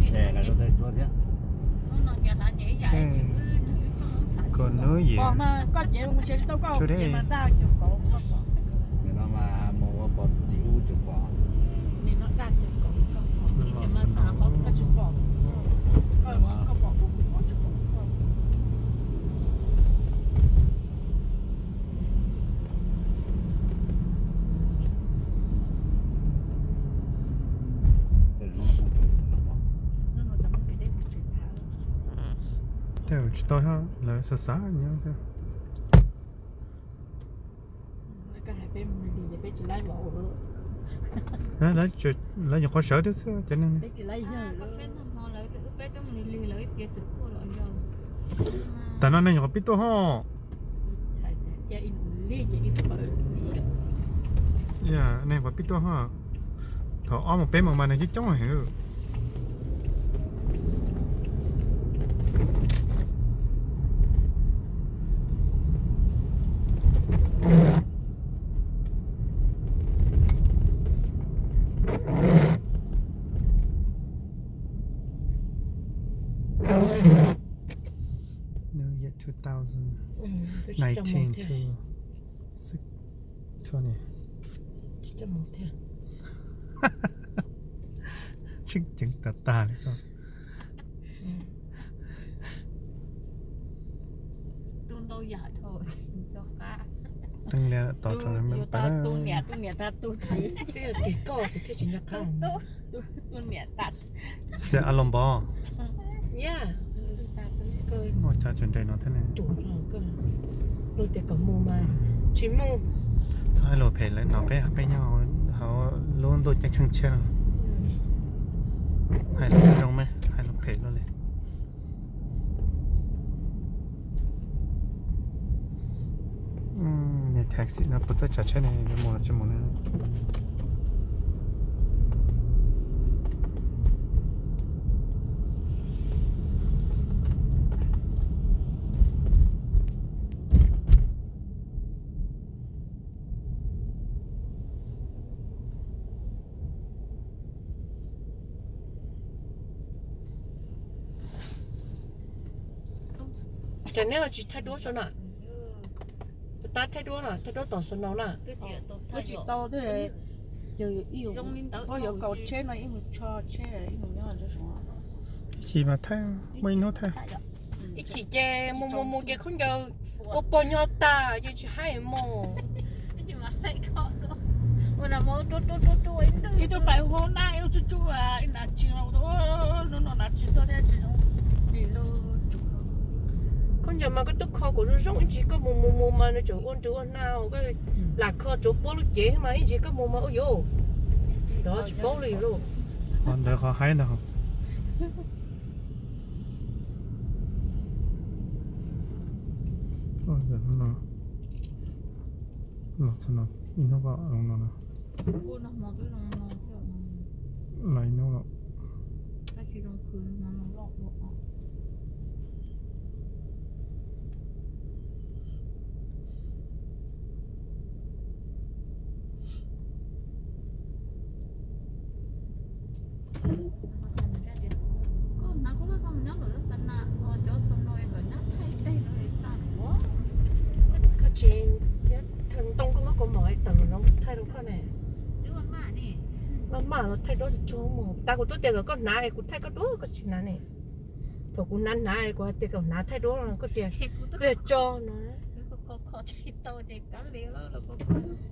Thiab. Koj nub yim. Today. Tej tsis tau, lawv xav xav nyob thiab. Lawv nyuam qhuav sawv thiab xwb cov neeg. Tam no neeg nyuam qhuav pib tuaj ho. Neeg nyuam qhuav pib tuaj ho. Thaum ob moos peb moos mas neeg coob coob heev. New Year two thousand nineteen to six twenty. Tseem ceev tas tas li koj. Teeb liab tom rau me pas. Twb yog tim koj kuv thiaj tsis nco qab. Xiam a los npov. Muaj cov tseem nres no thiab ne. Luag tias kom mus mas tsis mus. Txhob hais lus phem lawm no, peb peb nyob hauv lub ntuj ceeb tsheej tshiab no. Hais lus zoo me, hais lus phem luaj li. Niag taxi no puas txawj tsav tsheb ne, yuav mus los tsis mus ne? Ces neb tsis thaij duab saum na? Tab thaij duab na, thaij duab tom snow na. Tsis tau, yog yuav kaus tsheb no ib mus tso tsheb ib mus nyob. Ib chim mas thaij, muaj ib hnub thaij. Ib chim ces mus mus mus ces khaub ncaws ua pog nyog tas ces tsis haib mus. Ib tug pais hu na ib tug tsuj tsuj ib nas tsis no nas tsis tuaj thiab tsis zoo li lub. Khaub ncaws mas koj tub kho kom zoo zoo ib ntsis koj mus mus mus mas nws tseem ua nrws ua hnav, koj lam kho tsuav puab lub cev mas ib ntsis koj mus mas ua yuav, lov tsis paub li lauj. Qhov ntawd qhov haib ntag. Los txog no, ib hnub ko no, los ib hnub los. Koj tsis, thaij ntoo koj muab kaus mom tawm los thaij rau koj ne. Maj mam los thaij duab tsuag mus, tas kuv twb tias kom koj hnav es kuv thaij koj duab koj tsis hnav ne. Thaum kuv hnav hnav kuv hais tias kom hnav thaij duab koj tias pliag tso no.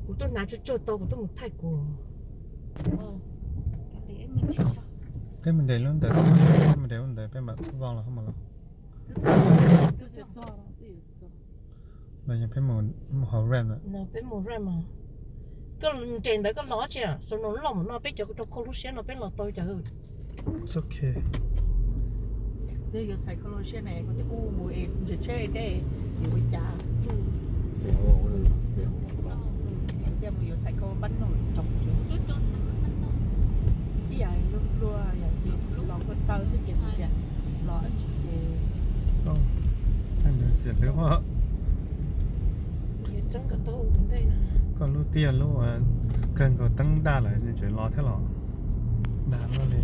Kuv twb hnav tsuag tsuag tau kuv twb mus thaij kuv. Peb mus nres lub ntawd, peb mus nres lub ntawd peb mam vau los hauv mas los. Los yog peb mus hauv ramp lawm. Peb mus ramp os. Koj nres ntawd koj los tsis, snow loj mus no peb cov rau khau lub siab no peb los tau cov. Twb yuav txhais khau lub siab ne, kuv tias kuv mus ntsia tsheb dej, yuav ua cas tsuj. Tias mus yuav txhais khau npab noj tsoom. Ib yam li luag yam ces los kua taw xwb ces tias los ib ntsis ces. Xiam hlwb. Koj lub twb yog lub kawg nkaus teeb daj lawm nws tseem los thiab los. Dag luaj li.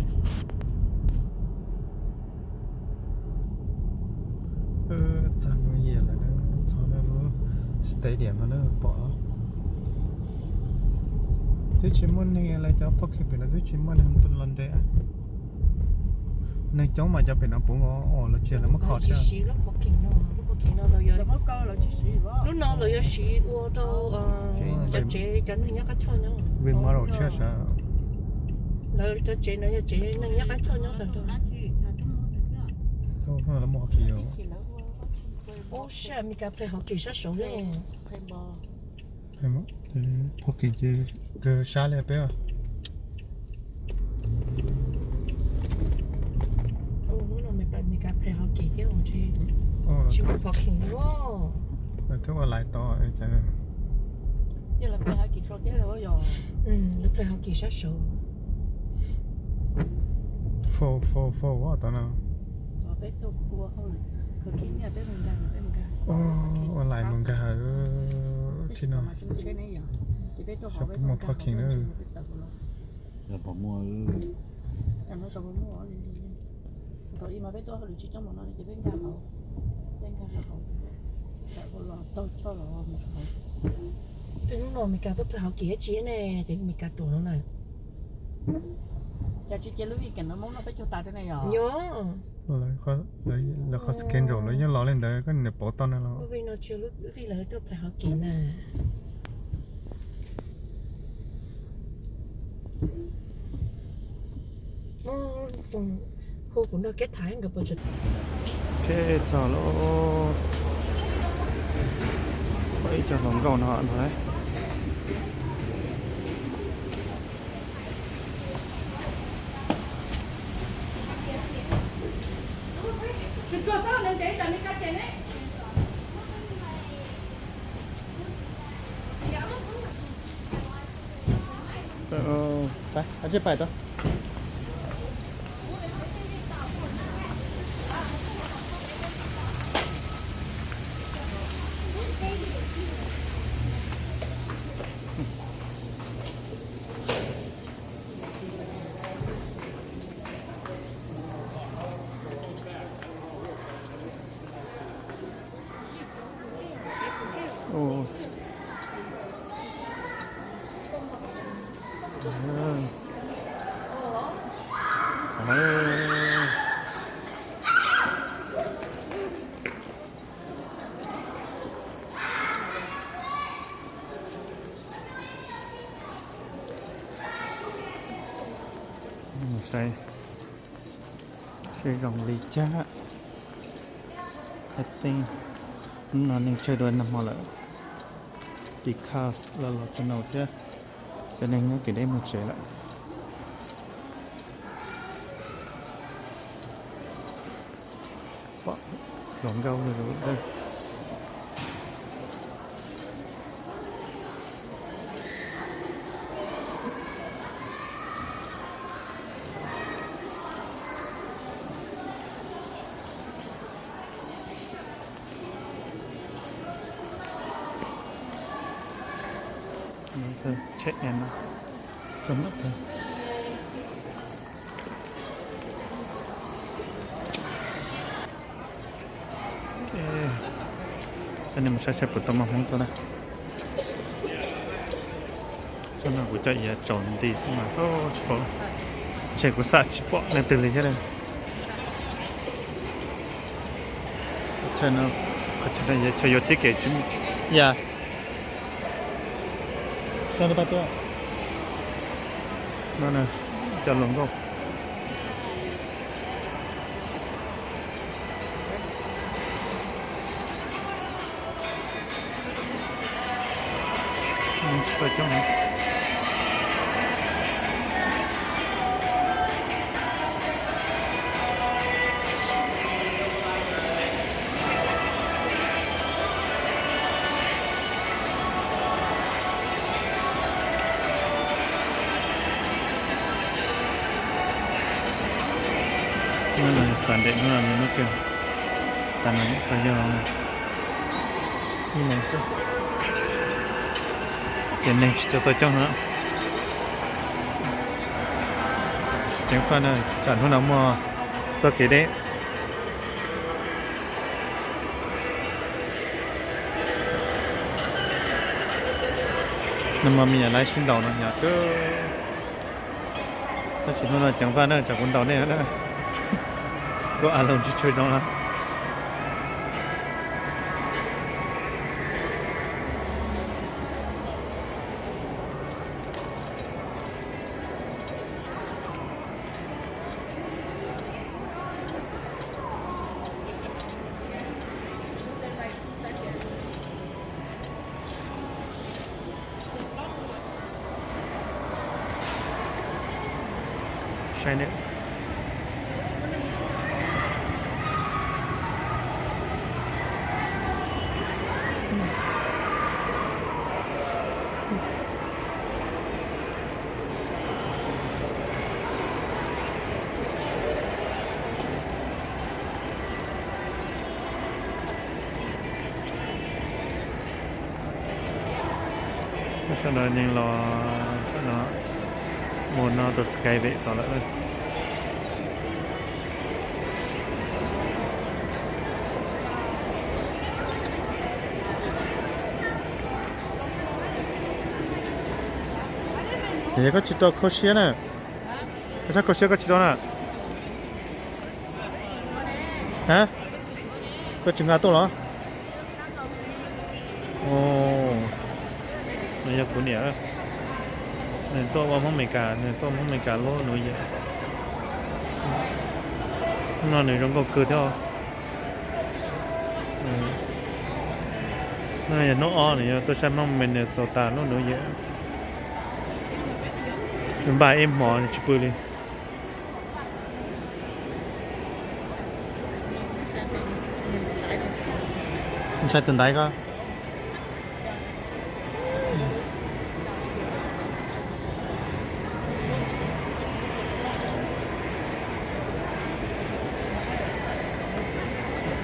Txog New Year lawm, txog lub stadium no pom los twb tsis muaj neeg, lawv cov parking pem no twb tsis muaj neeg los nres. Neeg coob mas cov pem no puv os, lawv tsis, lawv muab kho thiab. Lub no lawv yuav siv ua rau cov tsev cov neeg nyob qab choj nyob. Remodel thiab sav. Lawv cov tsev no yog tsev neeg nyob qab choj nyob tag nrho. Lawv muaj hauv kis. Ub, saib Amelikas pleg hauv kis sab saud ne. Hauv kis ces kawg sab li peb. Hnub no Amelikas pleg hauv kis thiab, tsis muaj parking li. Lawv twb ua lais tod cas. Lawv pleg hauv kis sab saud. Fau fau fau tod no. Ua lais mus nkag thib no. Xyov puas muaj parking na. Twb hnub no Amelikas pleg hauv kis thiab tsis ne, ces Amelikas ruam no na. Nyob. Lawv qhov schedule lawv yeej los li ntawd, koj niam pauv tau no los. Vij no tsis, Vij lawv tuaj pleg hauv kis na. Hu kuv nrog kiab tham nkawd puas tseem. Thiab txog lawm, pom ib co hluas nkauj no no. Mus saib seb zoo li cas. Hais tias hnub no neeg tsawg dua nag hmo lawm, because los los snow thiab, cov neeg nyob kev deb mus tsev lawm. Pom hluas nkauj li lawm. Check in no. Coj nej mus saib saib puas tau muaj Hmoob tuaj na. Tsob no kuv coj iav tsaus nti xwb mas tsis pom, ntshe kuv xam tsis pom leej twg li thiab. Qhov chaw no yog chaw yuav txib kev tsis muaj. Yes. No, cov hluas nkauj. Hnub no Sunday, hnub no nws muaj kawg, tas no nyuam qhuav yog ib leeg xwb, ces neeg tsis tshua tau coob no. Ceev faj na, tsam hnub no muaj txoj kev deb. No mas me nyuam lawv sib ntaus no yog kawg. Tab sis hnub no ceev faj na, tsam kuv ntaus nej na. Kuv a loos tsis tshua zoo no. Saib ne. Sawv daws yeej los no, mus no tus Skyway tod lawm. Yog koj tsis tau kho siab na, koj sab kho siab koj tsis tau na. Koj tsis nqa tuaj los? Nws yog kuv niam, nws tuaj ua Hmoob Amelikas, nws tuaj Hmoob Amelikas lub nuv yawm. Hnub no nws zoo nkauj kawg thiab. Hnub no yog hnub ob nws yuav tuaj saib Hmoob Minnesota lub nuv yawm. Nws npaj ib hmos nws tsis pw li. Ntshai tus ntaiv ko.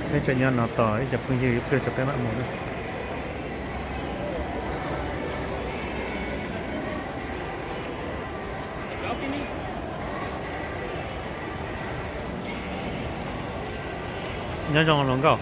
Peb tseem nyob no tos ib co phooj ywg ib pliag tso peb mam mus na. Nyob zoo hluas nkauj.